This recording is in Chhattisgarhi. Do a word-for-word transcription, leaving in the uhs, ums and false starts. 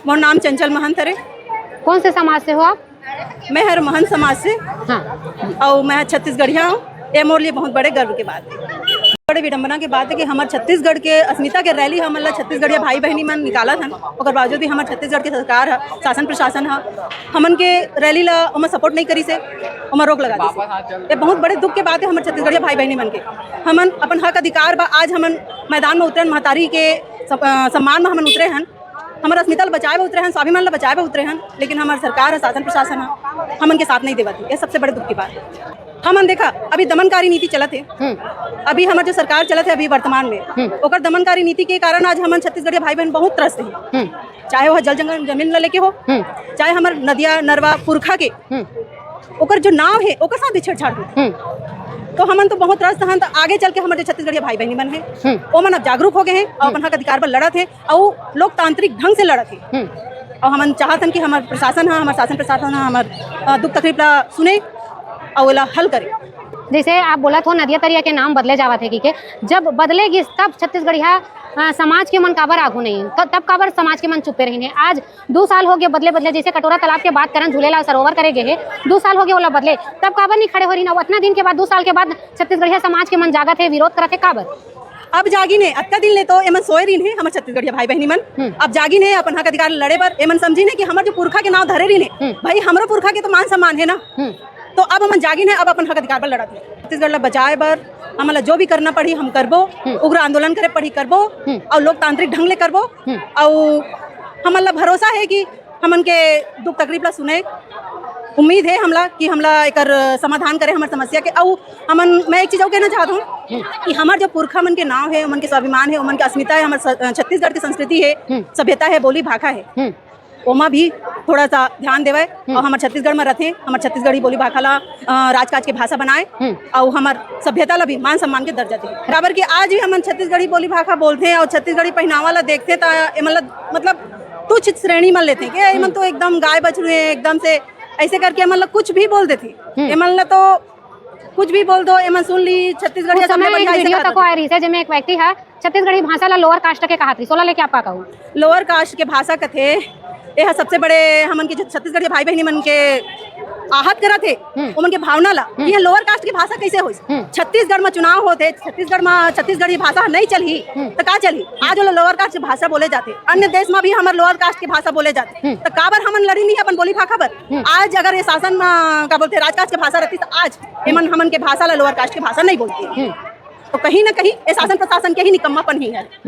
मोर नाम चंचल महंत हरे। कौन से समाज से हो आप? मैं हर महंत समाज से। हाँ। अउ मैं छत्तीसगढ़िया हूँ। ये मोर लिए बहुत बड़े गर्व के बात है, बड़े विडंबना के बात है कि हमर छत्तीसगढ़ के अस्मिता के रैली हमन ला छत्तीसगढ़िया भाई बहनी मन निकालत हन, ओकर बावजूद भी हमर छत्तीसगढ़ के सरकार ह, शासन प्रशासन ह, हमन के रैली ला ओमा सपोर्ट नहीं करिस हे, ओमा रोक लगा दिस हे। ये बहुत बड़े दुख के बात है हमर छत्तीसगढ़िया भाई बहनी मन के। हमन अपन हक अधिकार बा, आज हमन मैदान में उतरन, महतारी के सप-, अ, सम्मान में हमन उतरे हन। हमर अस्मिता ल बचाए बर उतरे हन, स्वाभिमान ल बचाए बर उतरे हन, लेकिन हमर सरकार ह, शासन प्रशासन ह, हमन के साथ नहीं देवत हे। ये सबसे बड़े दुख की बात है। हमन देखा, अभी दमनकारी नीति चलत हे। हम्म। अभी हमर जो सरकार चलत हे अभी वर्तमान में, हम्म। ओकर दमनकारी नीति के कारण आज हमन छत्तीसगढ़िया भाई बहन बहुत त्रस्त हे। हम्म। चाहे वह जल जंगल जमीन ल लेके हो, हम्म। चाहे हमर नदिया नरवा पुरखा के, हम्म। ओकर जो नाव हे ओकर साथ भी छेड़छाड़ हो, हम्म। तो हमन तो बहुत त्रस्त हन। तो आगे चल के हमर जो छत्तीसगढ़िया भाई बहनी मन हे, हम्म। ओमन अब जागरूक हो गए हे और हम्म। अपन हक अधिकार पर लड़त हे। अउ लोकतांत्रिक ढंग से लड़त हे। हम्म। अउ हमन चाहत हन कि हमर प्रशासन ह, हमर शासन प्रशासन ह, हमर, अ, दुख तकलीफ ला सुने अउ एला हल करे। जैसे आप बोलत हो, नदिया तरिया के नाम बदले जावत हे, कि के जब बदले गिस, तब छत्तीसगढ़िया, अ, समाज के मन काबर आगू नहीं हे? त-, तब काबर समाज के मन चुप्पे रहिन हे? आज दू साल हो गए बदले बदले, जैसे कटोरा तालाब के बात करन, झूलेलाल सरोवर करे गए हे, दू साल हो गए ओला बदले, तब काबर नहीं खड़े हो रहिन? अब अतना दिन के बाद, दू साल के बाद छत्तीसगढ़िया समाज के मन जागत हे, विरोध करत हे, काबर? अब जागिन हे, अतका दिन ले तो एमन सोए रहिन हे, हमर छत्तीसगढ़िया भाई बहनी मन। हम्म। अब जागिन हे अपन हक अधिकार लड़े बर। एमन समझिन हे कि हमर जो पुरखा के नाव धरे रहिन हे, हम्म। भाई, हमरो पुरखा के तो मान सम्मान हे ना। हम्म। तो अब हमन जागिन हे, अब अपन हक अधिकार बर लड़त हे। छत्तीसगढ़ ला बचाए बर हमन ला जो भी करना पड़ही, हम करबो। हम्म। उग्र आंदोलन करे पड़ही, करबो। हम्म। अउ लोकतांत्रिक ढंग ले करबो। हम्म। अउ हमन ला भरोसा हे कि हमन के दुख तकलीफ ला सुने। उम्मीद हे हमला कि हमला एकर समाधान करे हमर समस्या के। अउ हमन, मैं एक चीज अउ कहना चाहत हूँ हम्म। कि हमर जो पुरखा मन के नाव हे, ओमन के स्वाभिमान हे, ओमन के अस्मिता हे, हमर स-, छत्तीसगढ़ के संस्कृति हे, हम्म। सभ्यता हे, बोली भाखा हे, हम्म। ओमा भी थोड़ा सा ध्यान देवय। हम्म। अउ हमर छत्तीसगढ़ में रथे, हमर छत्तीसगढ़ी बोली भाखा ला, अ, राजकाज के भाषा बनाए, हम्म। अउ हमर सभ्यता ला भी मान सम्मान के दर्जा दे। काबर कि आज भी हमन छत्तीसगढ़ी बोली भाखा बोलथे अउ छत्तीसगढ़ी पहनावा ला देखथे त एमन ला, मतलब, तुच्छ श्रेणी में लेथे कि एमन हम्म। तो एकदम गाय बछरू हे, एकदम से ऐसे करके एमन ला कुछ भी बोल देथे। हम्म। एमन ला तो कुछ भी बोल दो, एमन सुन ली, छत्तीसगढ़िया कुछ समय सबले एक बढ़िया, ऐसे वीडियो कहत तक रथे। आए रहिस हे, जेमे एक व्यक्ति ह छत्तीसगढ़ी भाषा ला lower caste के कहत रहिस, ओला लेके आप का कहू? Lower caste के भाषा कथे, ये ह सबसे बड़े हमन के जो छत्तीसगढ़िया भाई बहनी मन के आहत करत हे, हम्म। ओमन के भावना ला, हम्म। ये lower caste के भाषा कैसे होइस? हम्म। छत्तीसगढ़ में चुनाव होथे, छत्तीसगढ़ में छत्तीसगढ़ी भाषा नहीं चलही, हम्म। त का चलही? आज ओला lower caste के भाषा बोले जाथे, अन्य देश में भी हमर lower caste के भाषा बोले जाथे, हम्म। त काबर हमन लड़ी नहीं अपन बोली भाखा बर? हम्म। आज अगर ये शासन में, का बोलथे, राजकाज के भाषा रहती, त आज एमन हमन के भाषा ला lower caste के भाषा नहीं बोलती। हम्म। तो कहीं ना कहीं ये शासन प्रशासन के ही निकम्मापन ही है। हम्म।